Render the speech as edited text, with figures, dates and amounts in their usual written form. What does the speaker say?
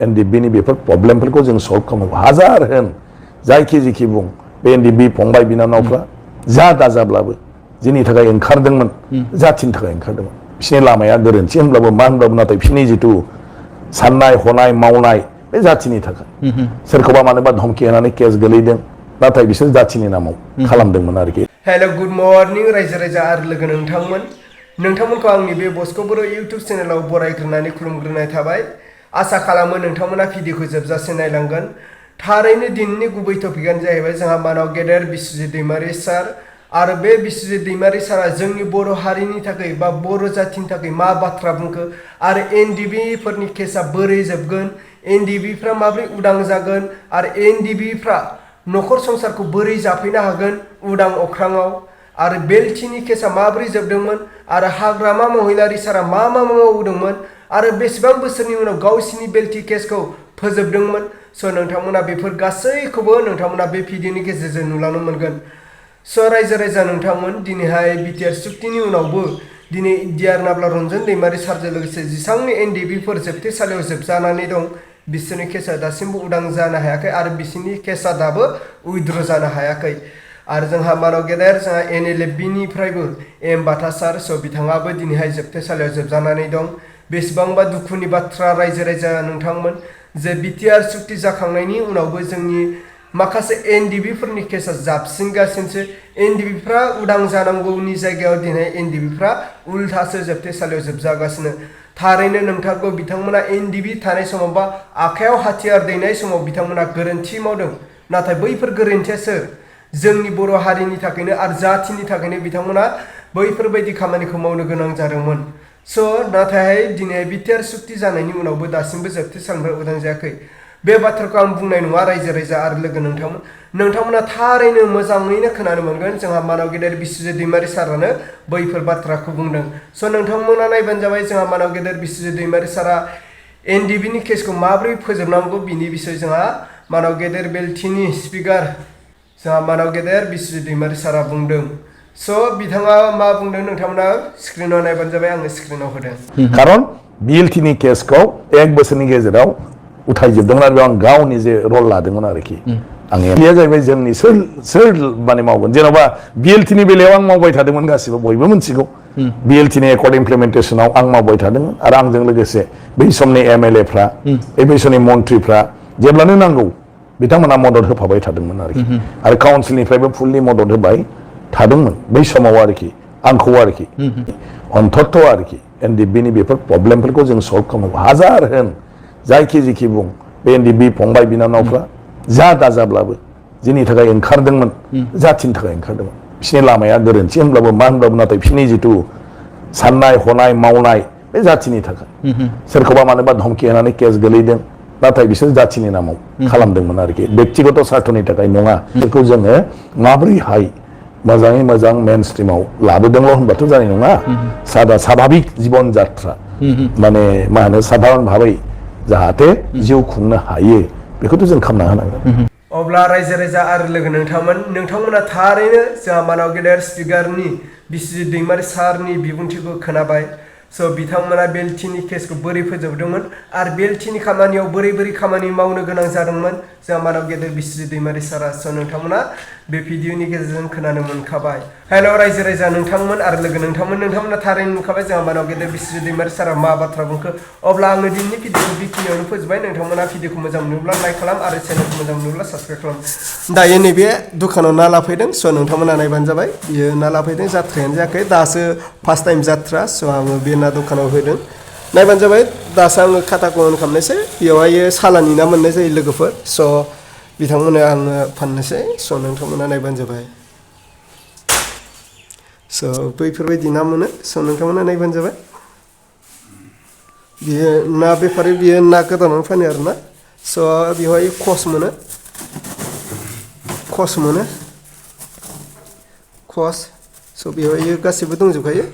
एनडिबिनि बेफोर प्रब्लेमफोरखौ जों सल्व खालामो हाजार होन जायखि जिखि बुं बे एनडिबि फंबाय बिनानावफ्रा जा दाजाब्लाबो जोंनि थाखाय ओंखारदोंमोन जाथिनि थाखाय ओंखारदोंमोन बिसोरनि लामाया गोरोन्थि होनब्लाबो मा होनब्लाबो नाथाय बिसोरनि जिथु साननाय हनाय मावनाय बे जाथिनि थाखाय सोरखौबा मानोबा धमकी होनानै केस गोलैदों नाथाय बिसोर जाथिनि नामाव खालामदोंमोन आरोखि हेलो गुड मर्निं रायजो राजा आरो लोगो नोंथांमोनखौ आंनि बे बस्क' बर' इउटुब चेनेलाव बरायग्रोनानै खुलुमग्रोनाय थाबाय आसा खालामो नोंथांमोना भिडिअखौ जोबजासे नायलांगोन थारैनो दिनैनि गुबै टपिकआनो जाहैबाय जोंहा मानाव गेदेर बिसुजित दैमारि सार आरो बे बिसुजित दैमारि सारा जोंनि बर' हारिनि थाखाय बा बर' जाथिनि थाखाय मा बाथ्रा बुंखो आरो एनडिबिफोरनि केसा बोरै जोबगोन एनडिबिफ्रा माबोरै उदां जागोन आरो एनडिबिफ्रा न'खर संसारखौ बोरै जाफैनो हागोन उदां अख्राङाव आरो बेलटिनि केसा माबोरै जोबदोंमोन आरो हाग्रामा महिलारि सारा मा मावदोंमोन आरो बेसेबां बोसोरनि उनाव गावसिनि बेलटि केसखौ फोजोबदोंमोन स' नोंथांमोना बेफोर गासैखौबो नोंथांमोना बे भिडिअनि गेजेरजों नुलांनो मोनगोन स' रायजो राजा नोंथांमोन दिनैहाय बिटिआर सुक्तिनि उनावबो दिनै डिआर नाब्ला रन्जन दैमारि सारजों लोगोसे जेसांनि एनडिबिफोर जोबथेसालियाव जोबजानानै दं बिसोरनि केसा दासिमबो उदां जानो हायाखै आरो बिसोरनि केसा दाबो उइद्र' जानो हायाखै आरो जोंहा मानाव गेदेर जोंहा एनएलएफबिनिफ्रायबो एम बाथा सार स' बिथाङाबो दिनैहाय जोबथेसालियाव जोबजानानै दं बेसेबांबा दुखुनि बाथ्रा रायजो राजा नोंथांमोन जे बिटिआर सुक्ति जाखांनायनि उनावबो जोंनि माखासे एनडिबिफोरनि केसा जाबसिनगासिनोसो एनडिबिफ्रा उदां जानांगौनि जायगायाव दिनै एनडिबिफ्रा उल्थासो जोबथेसालियाव जोबजागासिनो थारैनो नोंथारगौ बिथांमोना एनडिबि थानाय समाव बा आखायाव हाथियार दैनाय समाव बिथांमोना गोरोन्थि मावदों नाथाय बैफोर गोरोन्थियासो जोंनि बर' हारिनि थाखायनो आरो जाथिनि थाखायनो बिथांमोना बैफोरबायदि खामानिखौ मावनो गोनां जादोंमोन स' नाथाय दिनै बिटिआर सुक्ति जानायनि उनावबो दासिमबो जोबथेसालिनिफ्राय उदां जायाखै बे बाथ्राखौ आं बुंनाय नङा रायजो राजा आरो लोगो नोंथांमोना थारैनो मोजाङैनो खोनानो मोनगोन जोंहा मानाव गेदेर बिसुजित दैमारि सारानो बैफोर बाथ्राखौ बुंदों स' नोंथांमोना नायबानो जाबाय जोंहा मानाव गेदेर बिसुजित दैमारि सारा एनडिबिनि केसखौ माबोरै फोजोबनांगौ बिनि बिसय जोंहा मानाव गेदेर बेलटिनि स्पिकार जोंहा मानाव गेदेर बिसुजित दैमारि सारा बुंदों स' बिथाङा मा बुंदों नोंथांमोना स्क्रिनाव नायबानो जाबाय आङो स्क्रिनाव होदों खारन बिएलटिनि केसखौ एक बोसोरनि गेजेराव उथायजोबदोंमोन आरो आं गावनि जे रल लादोंमोन आरोखि आं बेयो जाहैबाय जोंनि सोर माने मावगोन जेन'बा बिएलटिनि बेलायाव आं मावबाय थादोंमोन गासिबो बयबो मिथिगौ बिएलटिनि एकर्ड इमप्लिमेन्टेसनाव आं मावबाय थादोंमोन आरो आंजों लोगोसे बै समनि एमएलएफ्रा बै समनि मन्थ्रिफ्रा जेब्लानो नांगौ बिथांमोना मदद होफाबाय थादोंमोन आरोखि आरो काउन्सिलनिफ्रायबो फुल्लि मदद होबाय थादोंमोन बै समाव आरोखि आंखौ आरोखि अन्तत आरोखि एनडिबिनि बेफोर प्रब्लेमफोरखौ जों सल्व खालामो हाजार होन जायखि जिखि बुं बे एनडिबि फंबाय बिनानावफ्रा जा दाजाब्लाबो जोंनि थाखाय ओंखारदोंमोन जाथिनि थाखाय ओंखारदोंमोन बिसोरनि लामाया गोरोन्थि होनब्लाबो मा होनब्लाबो नाथाय बिसोरनि जिथु साननाय हनाय मावनाय बे जाथिनि थाखाय सोरखौबा मानोबा धमकी होनानै केस गोलैदों नाथाय बिसोर जाथिनि नामाव खालामदोंमोन आरोखि बेक्तिगत स्वार्थनि थाखाय नङा बेखौ जोङो माबोरैहाय मोजाङै मोजां मेन स्ट्रिमाव लाबोदोंल' होनबाथ' जानाय नङा साभाबिक जीवन जात्रा माने मा होनो साधारन भाबै जाहाथे जिउ खुंनो हायो बेखौथ' जों खालामना होनांगोन अब्ला रायजो राजा आरो लोगो नोंथांमोना थारैनो जोंहा मानाव गेदेर स्पिकारनि बिसुजित दैमारि सारनि बिबुंथिखौ खोनाबाय स' बिथांमोना बेलटिनि केसखौ बोरै फोजोबदोंमोन आरो बेलटिनि खामानियाव बोरै खामानि मावनो गोनां जादोंमोन जोंहा मानाव गेदेर बिसुजित दैमारि सारा स' नोंथांमोना बे भिडिअनि गेजेरजों खोनानो मोनखाबाय हेल' रायजो राजा नोंथांमोन आरो लोगो नोंथांमोना थारैनो नुखाबाय जोंहा मानाव गेदेर बिसुजित दैमारि सारा मा बाथ्रा बुंखो अब्ला आङो दिनैनि भिडिअखौ बेखिनियावनो फोजोबबाय नोंथांमोना भिडिअखौ मोजां मोनोब्ला लाइक खालाम आरो चेनेलखौ मोजां मोनोब्ला साबस्क्राइब खालाम दायो नैबे दखानाव ना लाफैदों स' नोंथांमोना नायबानो जाबाय बियो ना लाफैदों जाथ्रायानो जायाखै दासो फार्स्ट टाइम जात्रा स' आङो बे ना दखानाव होदों नायबानो जाबाय दासो आङो खाथाखौ अन खालामनोसै बेवहाय सालानि ना मोननाय जायो लोगोफोर स' बिथांमोननो आङो फाननोसै स' नोंथांमोना नायबानो जाबाय स' बैफोरबायदि ना मोनो स' नोंथांमोना नायबानो जाबाय बियो ना बेफारि बियो ना गोदानानै फानो आरोना स' बेवहाय खस मोनो स' बेवहाय गासिबो दंजोबखायो